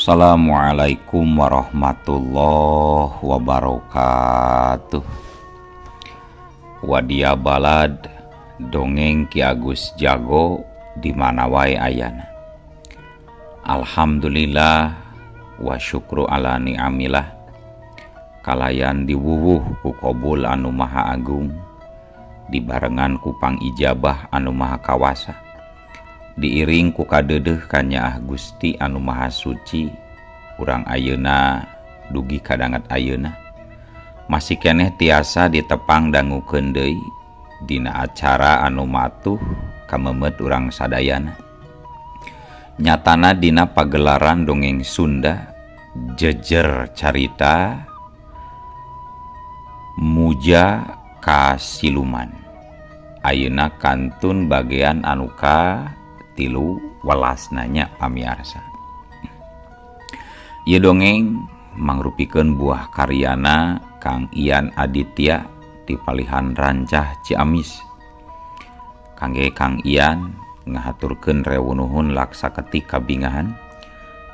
Assalamualaikum warahmatullahi wabarakatuh. Wadia balad dongeng Ki Agus Jago di mana wae ayana. Alhamdulillah wa syukru ala ni'amillah. Kalayan diwuwuh ku kobul anu maha agung, dibarengan ku pangijabah anu maha kawasa, diiring ku kadeudeuh kanyaah Gusti anu maha suci. Urang ayeuna dugi kadanget ayeuna masih keneh tiasa ditepang dangukeun deui dina acara anu matuh kamemet urang sadayana. Nyatana dina pagelaran dongeng Sunda jejer carita Muja Kasiluman. Ayeuna kantun bagian anu ka 13 nanya pamiarsa. Ieu dongeng mangrupikeun buah karyana Kang Ian Aditya di Palihan Rancah Ciamis. Kangge Kang Ian ngahaturkeun rewu nuhun laksa ketik kabingahan.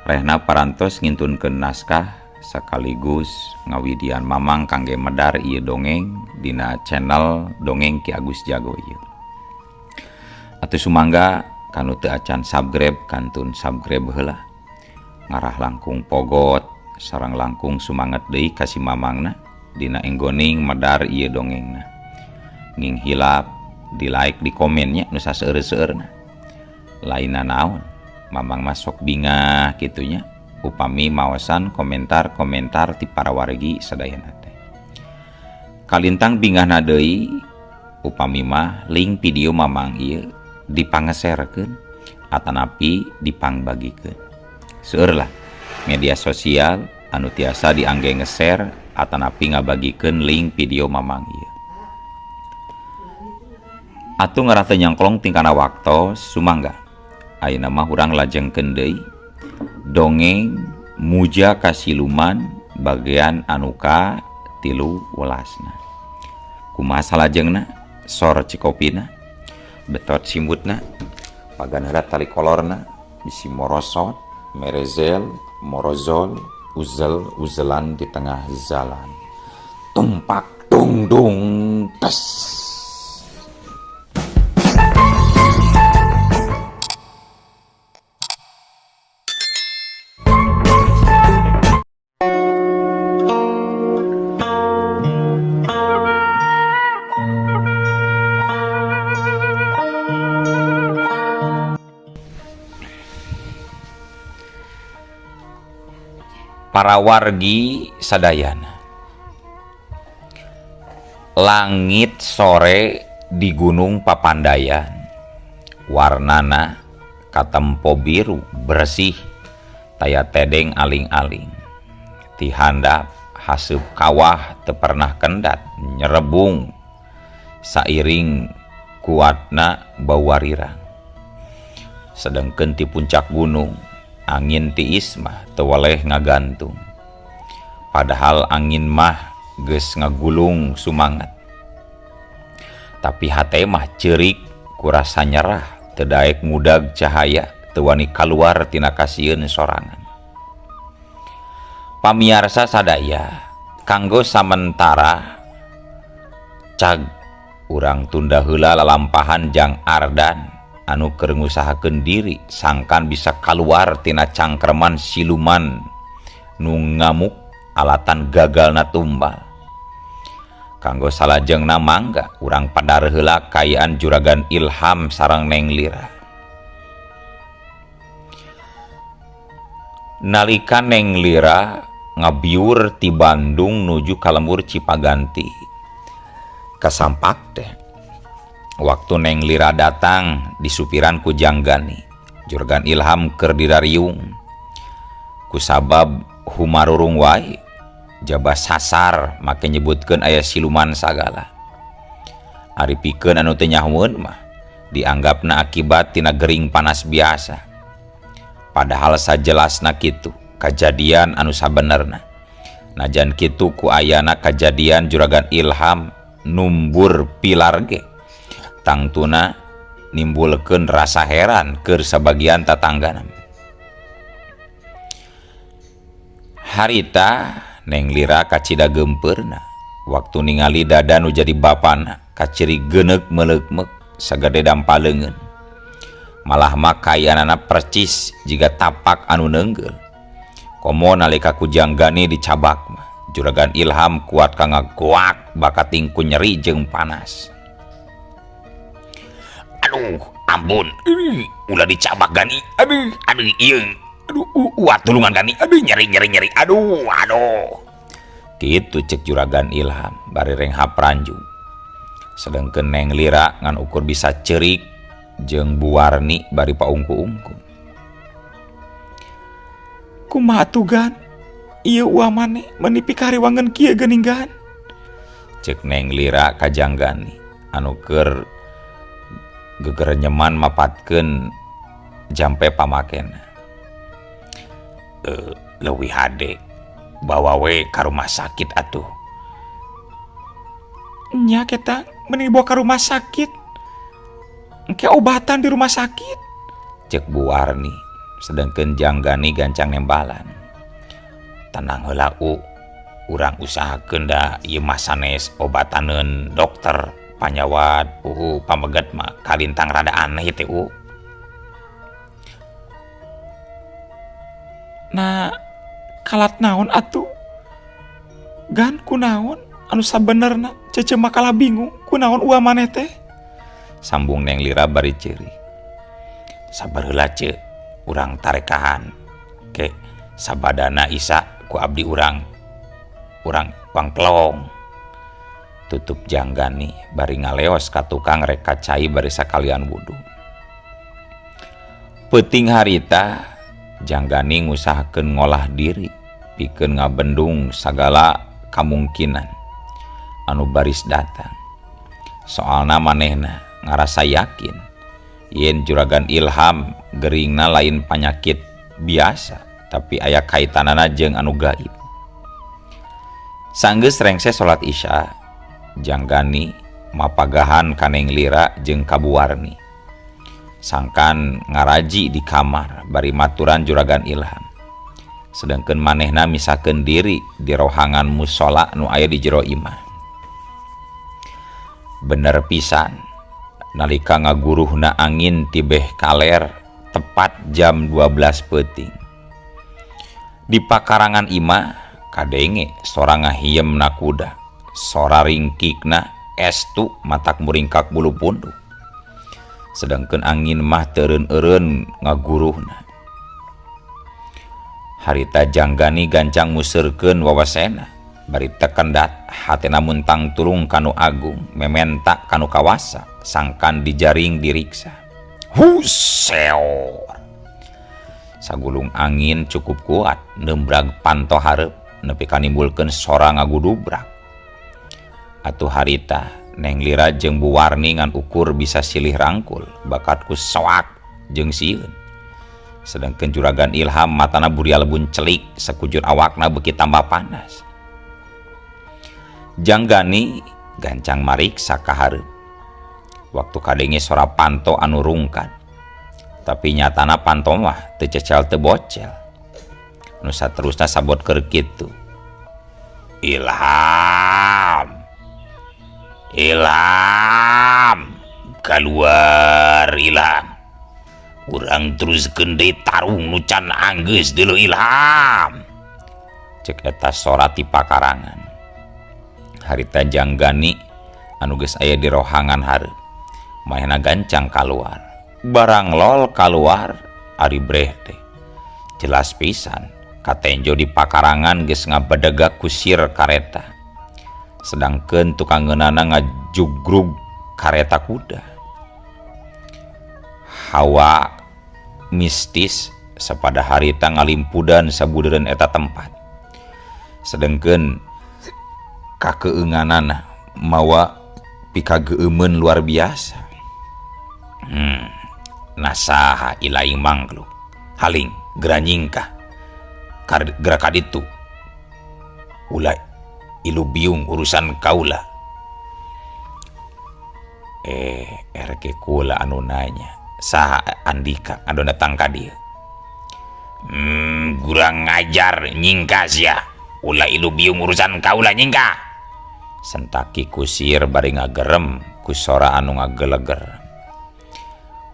Rehna parantos ngintunkeun naskah sekaligus ngawidian mamang kangge medar ieu dongeng dina channel Dongeng Ki Agus Jago ieu. Atuh sumangga kanu teu acan subscribe kantun subscribe heula. Ngarah langkung pogot sareng langkung sumanget deui ka si mamangna dina enggoning medar ieu dongengna. Nging hilap di like di komennya nu saseueur-seueurna. Lainna naon mamang mah sok bingah kitunya upami maosan komentar-komentar ti para wargi sadayana teh. Kalintang bingahna deui upami mah link video mamang ieu dipangeserkeun atanapi dipangbagikeun. Seueur lah media sosial anu tiasa diangge nge-share atanapi ngabagikeun link video mamang ieu. Atuh ngarah teu nyangklong tingkana waktos sumangga. Ayeuna mah urang lajengkeun deui dongeng Muja Kasiluman bagian anu ka 13. Kumaha salajengna? Sor cikopina, betot simutna, pagan heula tali kolorna, bisi morosot, merezel, morozol, uzel, uzelan di tengah jalan. Tumpak dung dung tes. Para wargi sadayana, langit sore di Gunung Papandayan warnana katempo biru bersih taya tedeng aling-aling. Ti handap haseup kawah teu pernah kendat nyerebung sairing kuatna bau warirang. Sedengkeun ti puncak gunung angin tiis mah teu weleh ngagantung. Padahal angin mah geus ngagulung sumangat. Tapi hate mah ceurik kurasa nyerah, teu daek ngudag cahaya, teu wani kaluar tina kasieun sorangan. Pamiarsa sadaya, kanggo samentara cag urang tunda heula lalampahan jang Ardan anu keur ngusahakeun diri sangkan bisa kaluar tina cangkreman siluman nu ngamuk alatan gagalna tumbal. Kanggo salajengna mangga urang padar heula kaayaan Juragan Ilham sareng Neng Lira. Nalika Neng Lira ngabiur ti Bandung nuju ka lembur Cipaganti, kasampak teh waktu Neng Lira datang disupiran ku Janggani. Juragan Ilham keur dirariung kusabab humarurung wae jaba sasar make nyebutkeun aya siluman sagala. Ari pikeun anu teu nyahoeun mah dianggapna akibat tina gering panas biasa. Padahal sajelasna kitu kajadian anu sabenerna. Najan kitu ku ayana kajadian Juragan Ilham numbur pilar ge tangtuna nimbulkeun rasa heran keur sabagian tatanggana. Harita Neng Lira kacida gempeurna waktu ningali dada nu jadi bapana kaciri geuneuk meleukmeuk sagede dampa leungeun. Malah mah kaayaanana percis jiga tapak anu neunggeul. Komo nalika ku Jang Gani dicabak mah Juragan Ilham kuat ka ngagoak bakating ku nyeri jeung panas. Aduh, ampun, ulah dicabak Gani. Aduh, aduh, ieu. Aduh, uat tulungan Gani. Aduh, nyeri nyeri nyeri. Aduh, aduh. Kitu cek Juragan Ilham bari renghap ranjung. Sedengkeun Neng Lira ngan ukur bisa ceurik jeung Bu Warni bari paungku-ungku. Kumaha atuh Gan? Ieu uah maneh meuni pikahariwangeun kieu geuning Gan? Cek Neng Lira ka Jang Gani anu keur gegerenyeman mapatkeun jampe pamakena. Leuwih hade bawa we ka rumah sakit atuh. Nya kita mending dibawa ka rumah sakit. Engke obatan di rumah sakit. Cek Bu Warni sedengkeun Jang Gani gancang nembalan. Tenang heula u, urang usahakeun da ieu mah sanes obataneun dokter panyawat uu pameget mah kalintang rada aneh teh u. Nah, kalat naon atuh? Gan kunaon anu sabenerna cece makalah bingung kunaon uah maneh teh? Sambung Neng Lira bari ceurik. Sabar heula ce, urang tarekahan. Ke sabadana isa ku abdi urang urang pangplong. Tutup Jang Gani bari ngaleos ka tukang rek ka cai bari sakalian wudu. Peuting harita Jang Gani ngusahakeun ngolah diri pikeun ngabendung sagala kamungkinan anu baris datang. Soalna manehna ngarasa yakin yen Juragan Ilham geringna lain panyakit biasa tapi aya kaitanana jeung anu gaib. Sanggeus rengse salat Isya, Jang Gani mapagahan ka Neng Lira jeung ka Bu Warni. Sangkan ngaraji di kamar bari maturan Juragan Ilham. Sedengkeun manehna misakeun diri di rohangan musola nu aya di jero imah. Bener pisan nalika ngaguruhna angin tibeh kaler tepat jam 12 peuting. Di pakarangan imah kadenge sora ngahiem na kuda, sora ringkikna estu matak muringkak bulu punduk. Sedangkan angin mah teureun-eureun ngaguruhna. Harita Jang Gani gancang museurkeun wawasena bari tekendat hatena muntang tulung kanu agung mementa kanu kawasa sangkan dijaring diriksa. Huseor. Sagulung angin cukup kuat nembrag panto hareup nepi ka nimbulkeun sora ngagudubrak. Atuh harita Neng Lira jeung Bu Warni ngan ukur bisa silih rangkul bakat ku soak jeung sieun. Sedangkan Juragan Ilham matana burial buncelik sekujur awakna beuki tambah panas. Jang Gani gancang mariksa ka hareup. Waktu kadenge sora panto anu rungkad. Tapi nyatana panto mah teu cecel teu bocel. Nu saterusna sabot keur kitu. Ilham. Ilham keluar Ilham. Urang teruskeun deui tarung nu can anggeus deuleu Ilham. Cek eta sora ti pakarangan. Harita Jang Gani anu geus aya di rohangan hareup. Manehna gancang kaluar. Barang lol kaluar ari breh teh. Jelas pisan katenjo di pakarangan geus ngabedegak kusir kareta. Sedangkeun tukang ngeunana ngajugrug kareta kuda. Hawa mistis sapada harita ngalimpudan sabudeureun eta tempat. Sedengkeun kakeunganana mawa pikageueumeun luar biasa. Nasaha ilaing mangkluk. Haling geranyingkah gerak kaditu. Ulah ilu biung urusan kaula. RK kula anu nanya saha Andika anu datang ka dieu. Kurang ngajar nyingka sia. Ulah ilu biung urusan kaula nyingka. Sentak Ki Kusir bari ngagerem ku sora anu ngageleger.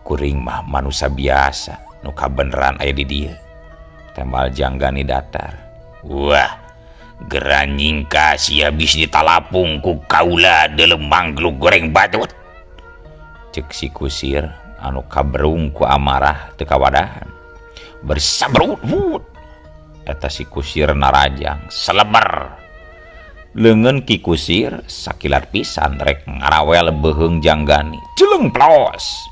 Kuring mah manusa biasa nu kabeneran aya di dieu. Tembal Janggani datar. Wah, gera nyingka sia bis ditalapung ku kaula deuleu manggluk goreng batut. Cek si Kusir anu kaberung ku amarah teu kawadahan. Bersabrut eta si Kusir narajang seleber. Leungeun Ki Kusir sakilat pisan rek ngarawel beuheung Janggani. Jeleng plos.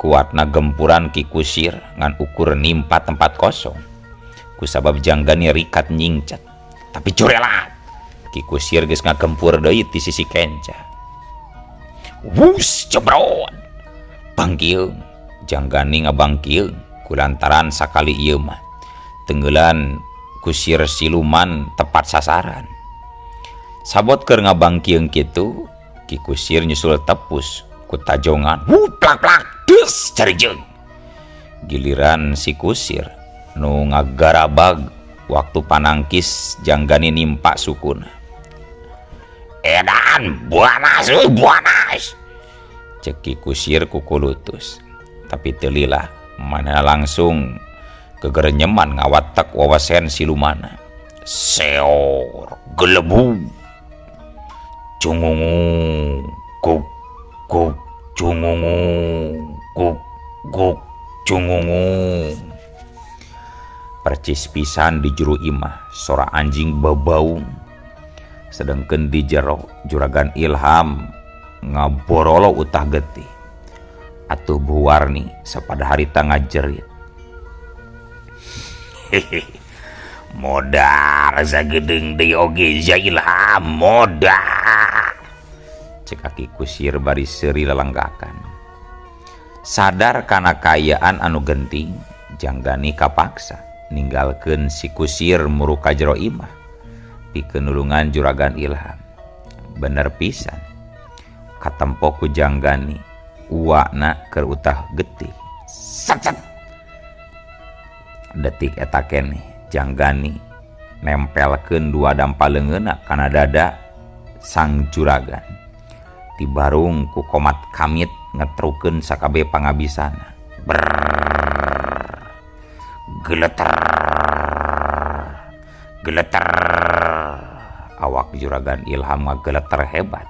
Kuatna gempuran Ki Kusir ngan ukur nimpa tempat kosong. Kusabab Janggani rikat nyingcet. Tapi curelat. Ki Kusir geus ngagempur deui ti sisi kenca. Wus jebrot. Bangkieung. Janggani ngabangkieung kulantaran sakali ieu mah. Tenggelan Kusir siluman tepat sasaran. Sabot keur ngabangkieung kitu, Ki Kusir nyusul tepus ku tajongan. Wuh plak-plak des carijeung. Giliran si Kusir nu ngagarabag waktu panangkis Janggani nimpa sukuna. Edan buanas euy buanas. Cek Ki Kusir kukulutus. Tapi teu lila mana langsung kegerenyeman ngawatek wawasen silumana. Seor gelebu cungungu guk guk cungungu guk guk cungungu. Percis pisan di juru imah sora anjing babaung. Sedengkeun di jero juragan Ilham ngaborolo utah getih. Atuh Bu Warni sapada harita ngajerit. Hehehe. Modar sagedeung deui oge sia Ilham modar. Cek Aki Kusir bari seuri lelenggakan. Sadar kana kaayaan anu genting, Janggani kapaksa ninggalkeun si Kusir muru ka jero imah pikeun nulungan juragan Ilham. Bener pisan katempo ku Janggani uakna keur utah getih. Set set. Detik eta keneh Janggani nempelkeun dua dampa leungeunna kana dada sang juragan. Tibarung ku komat kamit ngetrukeun sakabeh pangabisana. Brrrr. Geleter. Geleter. Awak juragan Ilham ngageleter hebat.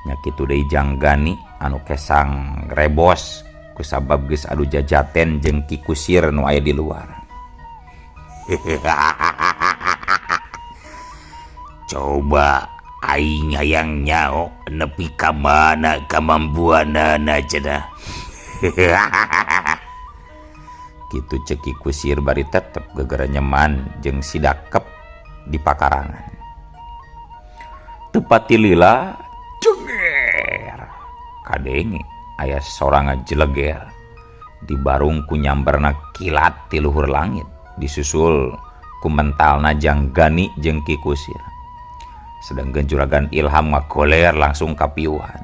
Nya kitu deui Janggani anu kesang rebos kusabab geus adu jajaten jeung Ki Kusir nu aya di luar. Coba aing hayang nyao nepi ka mana kamampuanana cenah. Kitu cek Ki Kusir bari tetep gegerenyeman jeung sidakep di pakarangan. Teu pati lila jeger kadenge aya sora ngajeleger di barung ku nyamberna kilat ti luhur langit disusul ku mentalna Janggani jeung Ki Kusir. Sedangkan juragan Ilham ngagoler langsung kapiuhan.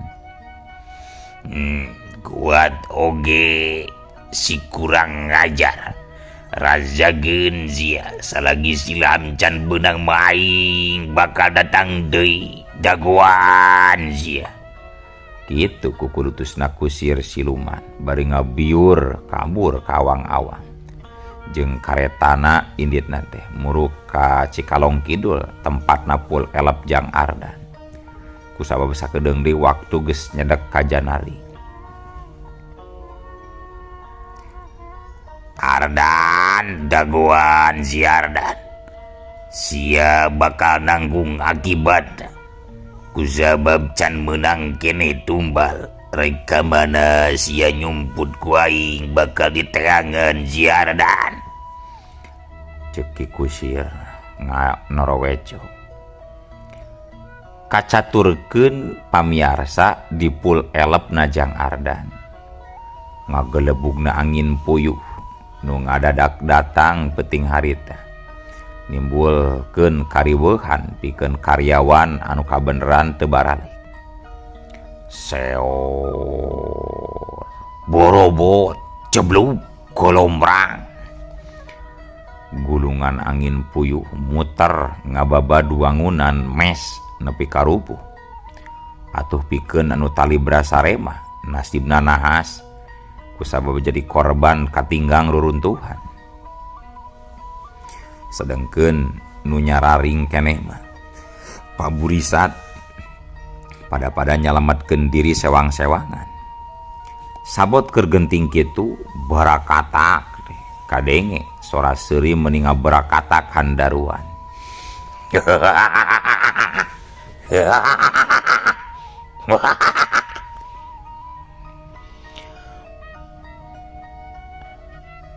Kuat oge si kurang ngajar. Razageun sia salagi silam can beunang maing bakal datang deui dagoan sia. Kitu kukulutusna Kusir siluman bari ngabiur kabur ka awang-awang. Jeung karetana inditna teh muruk ka Cikalong Kidul tempatna pul elep Jang Ardan. Kusabab sakedeung deui waktu geus nyedek ka Janari. Ardan dagoan si Ardan. Sia bakal nanggung akibat. Kusabab can menang kene tumbal. Rek ka mana sia nyumput ku aing bakal diterangan si Ardan. Cek Ki Kusir noroweco. Kacaturkeun pamiarsa di pul elep Najang Ardan. Ngagelebugna angin puyuh nu ngadadak datang peuting harita. Nimbulkeun kariweuhan pikeun karyawan anu kabeneran teu baralik. Seor borobot jeblug Golombrang. Gulungan angin puyuh muter ngababad wangunan mes nepi ka rubuh. Atuh pikeun anu talibra sare mah nasibna nahas kusabab jadi korban katinggang ruruntuhan. Sedengkeun nu nyararing keneh mah paburisat pada-pada nyalametkeun diri sewang-sewangan. Sabot keur genting kitu barakatak kadenge sora seuri meni ngabarakatak handaruan.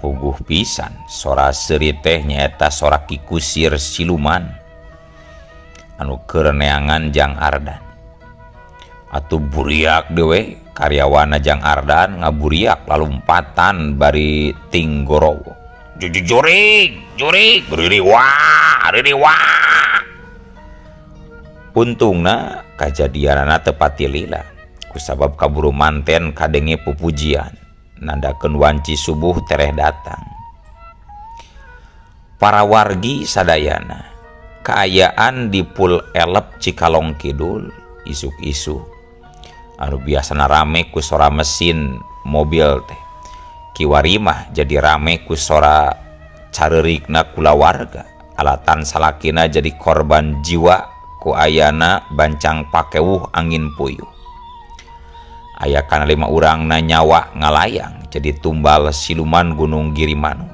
Puguh pisan sora seuri teh nyaeta sora kikusir siluman anu keur neangan Jang Ardan. Atuh buriak deui karyawana Jang Ardan ngaburiak lalumpatan bari tinggorowo. Jurig jurig ririwah ririwah. Untungna kajadianana teu pati lila kusabab kaburu manten kadenge pupujian nandakeun wanci subuh tereh datang. Para wargi sadayana kaayaan di Pul Elep Cikalong Kidul isuk-isuk anu biasana rame ku sora mesin mobil teh kiwari mah jadi rame ku sora careurikna kulawarga alatan salakina jadi korban jiwa ku ayana bancang pakewuh angin puyuh. Aya kana 5 urangna nyawa ngalayang jadi tumbal siluman Gunung Girimanuk.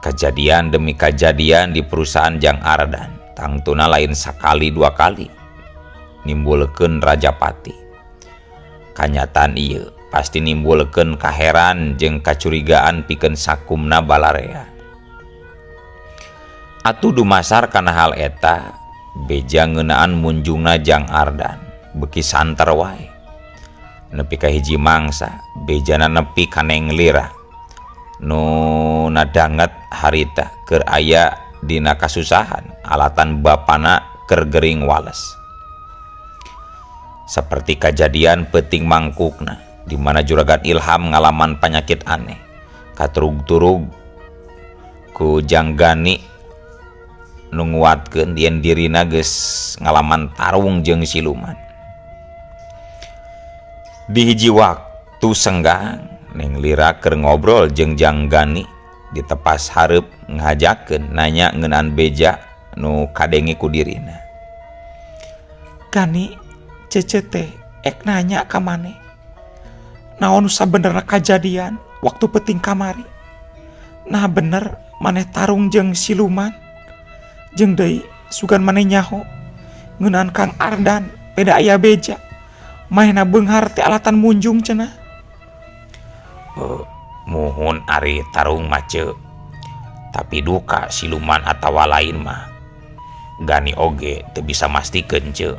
Kejadian demi kejadian di perusahaan Jang Ardan tangtuna lain sakali dua kali nimbulkeun rajapati. Kanyataan ieu pasti nimbulkeun kaheran jeung kacurigaan pikeun sakumna balarea. Atuh dumasar kana hal eta beja ngeunaan munjungna Jang Ardan beuki santer wae. Nepi ka hiji mangsa bejana nepi ka Neng Lira nu nadanget harita keur aya dina kasusahan alatan bapana keur gering wales. Seperti kajadian peuting mangkukna di mana juragan Ilham ngalaman panyakit aneh katurug-turug ku Jang Gani nu nguatkeun yen dirina geus ngalaman tarung jeung siluman. Di hiji waktu senggang Neng Lira keur ngobrol jeung Jang Gani di tepas hareup ngajakeun nanya ngeunaan beja nu kadenge ku dirina. Gani, cece teh ek nanya ka maneh. Naon sabenerna kajadian waktu peuting kamari? Nah bener maneh tarung jeung siluman. Jeung deui sugan maneh nyaho ngeunaan Kang Ardan beda aya beja. Manehna beunghar teh alatan munjung cenah. Muhun ari tarung mah ceu. Tapi duka siluman atawa lain mah Gani oge teu bisa mastikeun ceu.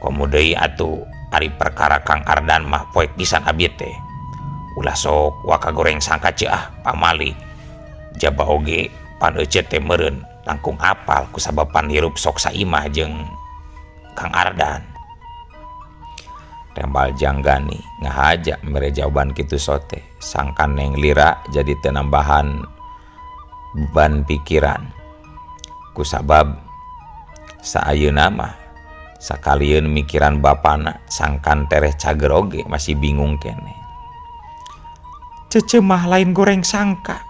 Komo deui atuh ari perkara Kang Ardan mah poek pisan abi teh. Ulah sok waka goreng sangka ceu ah pamali. Jaba oge pan ece teh meureun langkung apal kusabab pan hirup sok saimah jeung Kang Ardan. Tembal Jang Gani ngahaja mere jawaban kitu sote sangkan Neng Lira jadi teu nambahan beban pikiran kusabab saayeuna mah sakalieun mikiran bapana sangkan tereh cager oge masih bingung keneh. Cece mah lain goreng sangka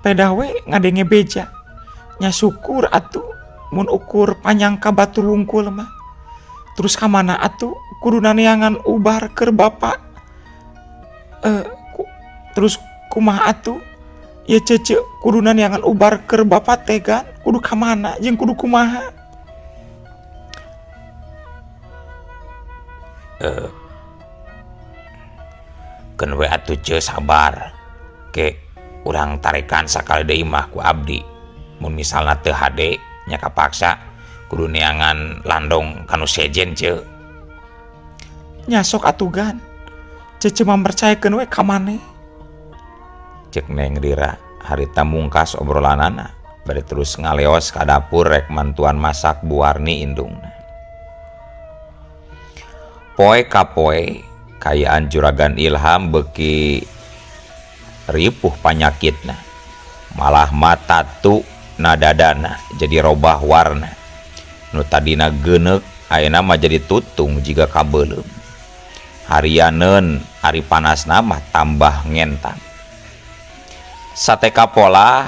pedah we ngadenge beja nya syukur atuh mun ukur panyangka batur wungkul mah. Terus ka mana atuh kudu neangan ubar keur bapak. Terus kumaha atuh ieu cece kudu neangan ubar keur bapak teh kan kudu ka mana jeung kudu kumaha. Keun we atuh ceu sabar ke urang tarekan sakali deui mah ku abdi. Mun misalna teu hade nya kapaksa kudu neangan landong kanu sejen ceu. Nya sok atuh gan cece mah percayakeun we ka maneh. Cek Neng Lira harita mungkas obrolanana bari terus ngaleos ka dapur rek mantuan masak Bu Warni indungna. Poe ka poe Kaayaan Juragan Ilham beuki ripuh panyakitna. Malah matatu na dadana jadi robah warna. Nu tadina geuneuk ayeuna mah jadi tutung jiga kabeuleum. Harianeun ari panasna mah tambah ngentan. Sateka pola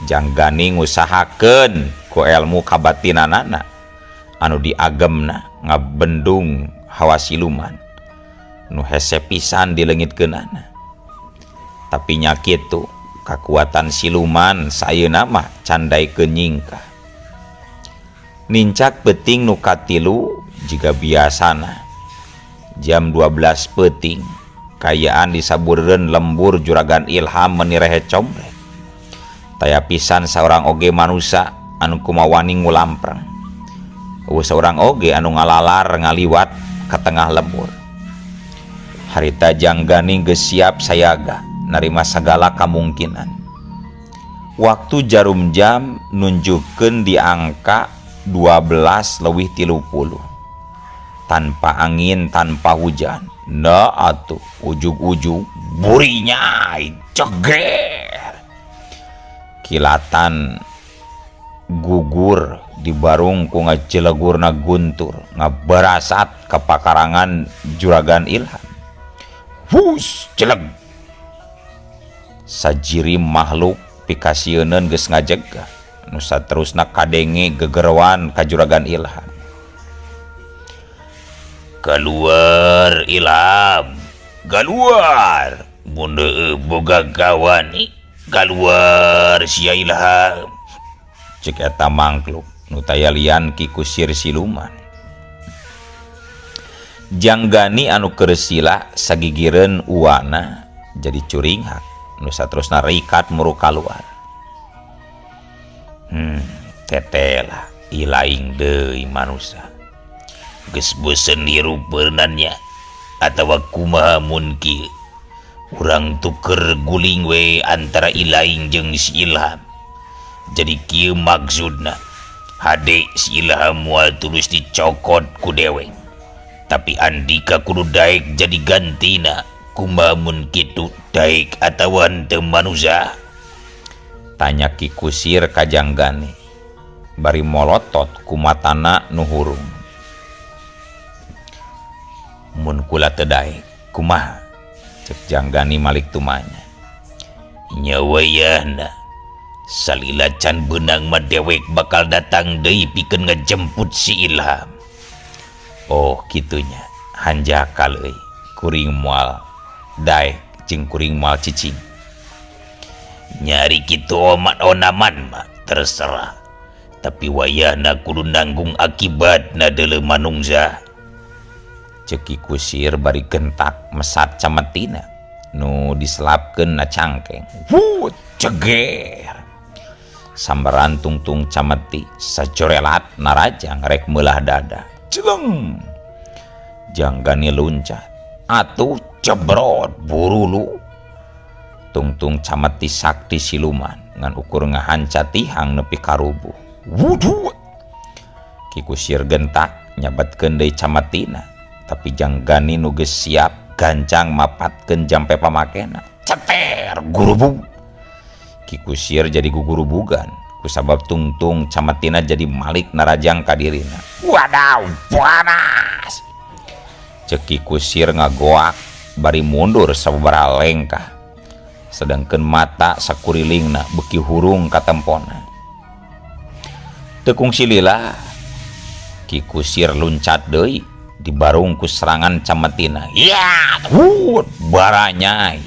Jang Gani ngusahakeun ku elmu kabatinanana anu diagemna ngabendung hawa siluman nu hese pisan dileungitkeunana. Tapi nya kitu kakuatan siluman sayeuna mah can daekeun nyingkah. Nincak peuting nu katilu jiga biasana jam 12 peuting kaayaan disabureun lembur Juragan Ilham meuni rehe combrek. Taya pisan saurang oge manusa anu kumawani ngulampreng. Eueuh saurang oge anu ngalalar ngaliwat ka tengah lembur. Harita Jang Gani geus siap sayaga narima sagala kamungkinan. Waktu jarum jam nunjukkeun di angka 12.30. Tanpa angin, tanpa hujan. Nah atuh ujug-ujug burinya ceger. Kilatan gugur di barung ku ngajelegurna guntur ngabarasat ka pakarangan Juragan Ilham. Hus jeleg. Sajirim makhluk pikasieuneun geus ngajegah. Nu saterusna kadenge gegeroan ka Juragan Ilham. Keluar Ilham, keluar. Mun heueuh boga kawani, keluar sia Ilham. Cek eta mangkluk nu taya lian Ki Kusir siluman. Jang Gani anu keur sila sagigireun uwana jadi curinghak nu saterusna rikat muru kaluar. Tetela ilaing deui manusa. Geus bosen hirup beunannya atawa kumaha mun kieu. Urang tuker guling we antara ilaing jeung si Ilham. Jadi kieu maksudna. Hade si Ilham moal tulus dicokot ku dewek. Tapi Andika kudu daek jadi gantina. Kumaha mun kitu daek atawa henteu manusa? Tanya Ki Kusir ka Jang Gani. Bari molotot ku matana nu hurung. Mun kula teu daek, kumaha? Cek Jang Gani malik tumanya. Nya wayahna. Salila can beunang mah dewek bakal datang deui pikeun ngajemput si Ilham. Oh kitunya, hanjakal euy, kuring moal daek jeung kuring moal cicing. Nyari kitu omat onaman mah terserah. Tapi wayahna kudu nanggung akibatna deuleu manungsa. Cek Ki Kusir bari gentak mesat cametina nu diselapkeun na cangkeng. Wuh, ceger. Sambaran tungtung cameti sajorelat narajang rek meulah dada. Jeleng. Jang Gani luncat. Atuh cebrot burulu. Tungtung cameti sakti siluman ngan ukur ngahanca tihang nepi karubuh. Wudhu. Ki Kusir gentak nyabatkeun deui cametina. Tapi Jang Gani nu geus siap gancang mapatkeun jampe pamakena. Ceter gurubug. Ki Kusir jadi gugurubugan kusabab tungtung cametina jadi malik narajang ka dirina. Wadaw panas. Cek Ki Kusir ngagoak bari mundur sababaraha lengkah. Sedangkeun mata sakurilingna beuki hurung katempona. Teu kungsi lila Ki Kusir luncat deui dibarung ku serangan cametina. Ya, hut baranyai.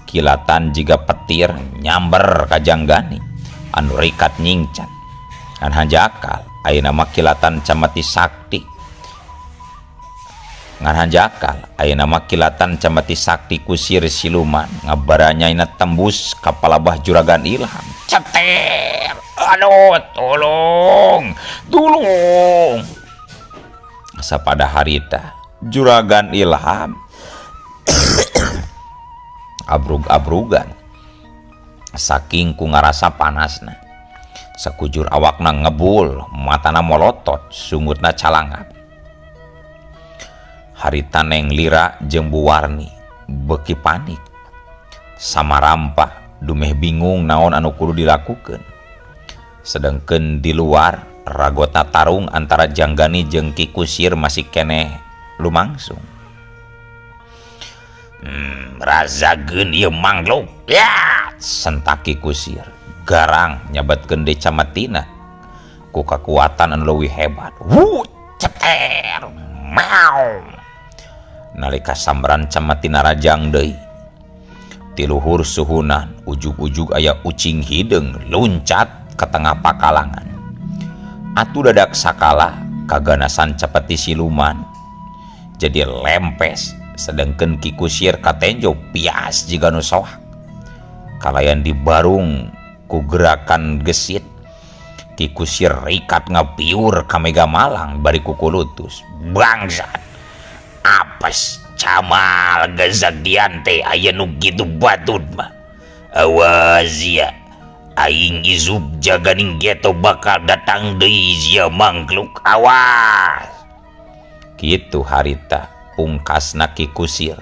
Kilatan jiga petir nyamber ka Jang Gani anu rikat nyingcat. Ngan hanjakal ayeuna mah kilatan cameti sakti. Ngan hanjakal ayeuna mah kilatan cameti sakti kusir siluman ngabaranyaina tembus ka palabah Juragan Ilham. Ceter, aduh tolong, tulung. Sapada harita Juragan Ilham abrug-abrugan saking ku ngarasa panasna. Sakujur awakna ngebul, matana molotot, sungutna calangap. Harita Neng Lira jeung Bu Warni beuki panik. Samarampa dumeh bingung naon anu kudu dilakukeun. Sedengkeun di luar ragota tarung antara Janggani jeung Ki Kusir masih keneh lumangsung. Razageun ieu mangluk. Ya, sentak Ki Kusir. Garang nyabatkeun deui camatina ku kakuatan anu leuwih hebat. Wuh, ceter. Meow. Nalika sambaran camatina rajang deui. Tiluhur suhunan ujug-ujug aya ucing hideung luncat ke tengah pakalangan. Atuh dadak sakala kaganasan cepeti siluman. Jadi lempes sedengkeun Ki Kusir katenjo pias jiga nu soak. Kalayan dibarung ku gerakan gesit. Ki Kusir rikat ngapiur ka Mega Malang bari kukulutus. Bangsat. Apes camal gazagdian teh aya nu kitu batut mah. Awas ya. Aing isuk jaganing geto bakal datang deui sia mangkluk, awas. Kitu harita pungkasna Ki Kusir.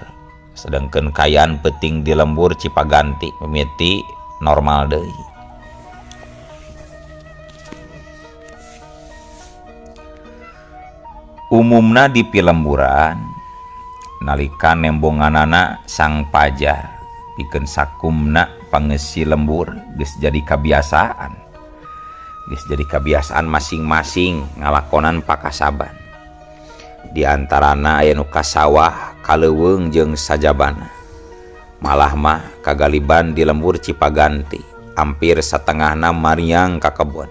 Sedengkeun kaayaan peuting di lembur Cipaganti mimiti normal deui. Umumna di pilemburan nalika nembonganana sang pajar pikeun sakumna pangeusi lembur geus jadi kabiasaan. Geus jadi kabiasaan masing-masing ngalakonan pakasaban. Di antarana aya nu ka sawah, ka leuweung jeung sajabana. Malah mah kagaliban di lembur Cipaganti, hampir satengahna mariang ka kebon.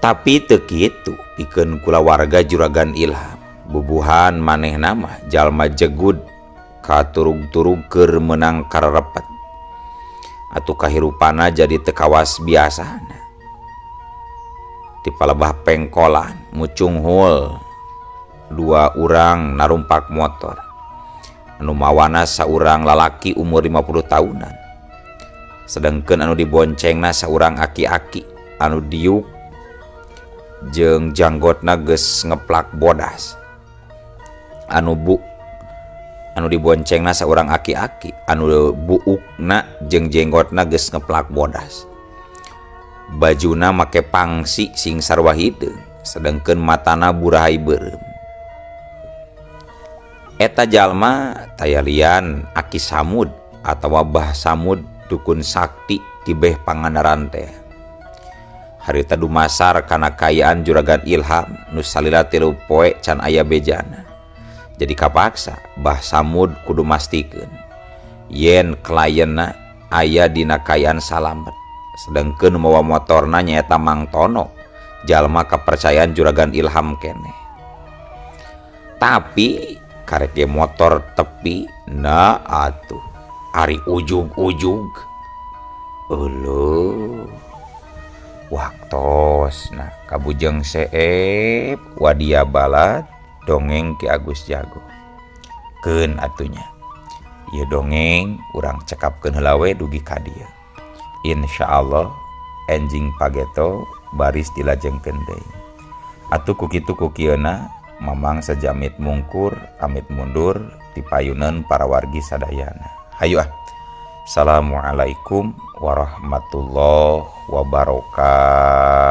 Tapi teu kitu pikeun kulawarga Juragan Ilham. Bubuhan manehna mah jalma jegud katurug-turug keur meunang kararepet. Atuh kahirupana jadi teu kawas biasana. Ti palebah pengkolan mucunghul dua urang narumpak motor. Anu mawana saurang lalaki umur 50 tahunan. Sedengkeun anu diboncengna saurang aki-aki anu diuk jeung janggotna geus ngeplak bodas. Anu bu anu diboncengna saurang aki-aki anu buukna jeung jenggotna geus ngeplak bodas. Bajuna make pangsi sing sarua hideung, sedengkeun matana burahay beureum. Eta jalma tayalian Aki Samud atawa Bah Samud dukun sakti tibeh Pangandaran teh. Harita dumasar kana kaayaan Juragan Ilham nu salila 3 poe can aya bejana. Jadi kapaksa Bah Samud kudu mastikeun yen klienna aya dina kaayaan salamet. Sedengkeun mawa motorna nyaeta Mang Tono, jalma kapercayaan Juragan Ilham keneh. Tapi karek ge motor tepi na atuh ari ujug-ujug. Euleuh. Waktosna kabujeng seep wadia balad dongeng Ki Agus Jago. Keun atunya. Ieu dongeng urang cekapkeun heula we dugi ka dieu. Insyaallah enjing pageto baris dilajengkeun deui. Atuh ku kitu ku kieuna Mamang sajamit mungkur amit mundur tipayuneun para wargi sadayana. Hayu ah. Assalamualaikum warahmatullahi wabarakatuh.